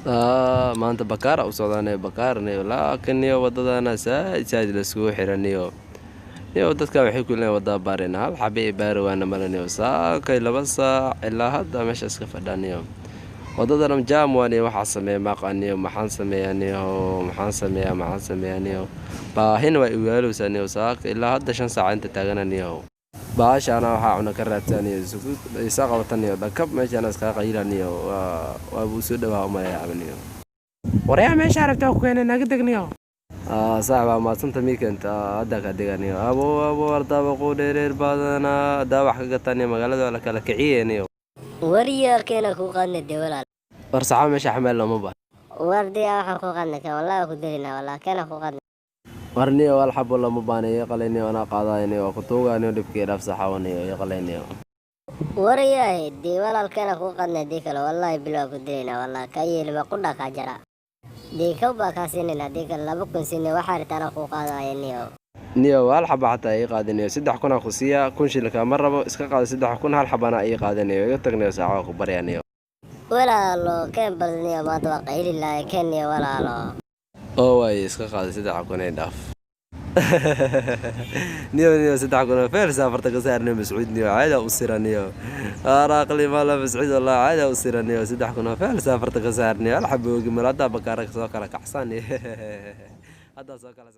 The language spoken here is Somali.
Maanta bakaara u socdaaniyo bakaarniyo, laakiin wadadana saaid saaid laiskugu xiraniyo. Niyo dadka waxay ku leeyihiin wadaa baarina hal xabi i baari waana malaniyo. Saakay 2 saac ilaa hadda meesha iska fadhaniyo. Wadadana jaam waaniyo. Waxaa sameeya maaqaniyo. Maxaan sameeyaa niyo? Maxaan sameeyaa? Maxaan sameeyaa niyo? Baahina waa iwaalowsaa niyo. Saaka ilaa hadda 5 saac inta taagananiyo. Baashaana waxaa cuna ka raadsaniyo, isa qabataniyo, dhakab meeshaan iskaga qayilaniyo. Waa waabuu soo dhawaa umaleeyaa niyo. Waryaa, meeshaa rabtaa ku keenay, naga degniyo. Saax baa maadsanta miikent hadda ka deganiyo. Abo abo, ardaabaquu dheereer badana haddaa wax ka gataniyo. Magaalada waa la kala kiciyeniyo. Waryaa, keena kuu qaadna dee walaal. War saxaa, meesha xameel looma baa. War dee waxaan kuu qaadna keen, wallahi ku dilina, wallahi keena kuu qaadna. War niyo, wal xabo lama baana, ii qalayniyo, anaa qaadayniyo, waa kutuugaaniyo, dhibkii dhaaf saxawaniyo, ii qalayniyo. Waryahay dee walaal, keena kuu qaadna dee kale, wallahi bilaa ku dilina, wallahi kaa yeeliba qudha kaa jara dee, kow baa kaa siinayna dee kale, 2000 siinay, waxaa rabta anaa kuu qaadaya niyo. Niyo, hal xaba xataa ii qaadiniyo. 3000 ku siiya, 1000 shilinka ma rabo. Iska qaado 3000, hal xabana ii qaadiniyo. Iga tagniyo saaxa, waa ku baryaniyo. Walaalo keen bal niyo, maanta waa qayli lahay, keen niyo walaalo. Oo waaye, iska qaaday 3000 ee dhaaf niyo. Niyo, 3000 oo feer saafarta ka saarniyo. Mascuud niyo, caada u sira niyo. Araaqli mala Mascuud, wallahi caada u sira niyo. 3000 oo feer saafarta ka saarniyo, hal xabo ogi mal. Haddaa bakaara soo kala kacsan, haddaa soo kala.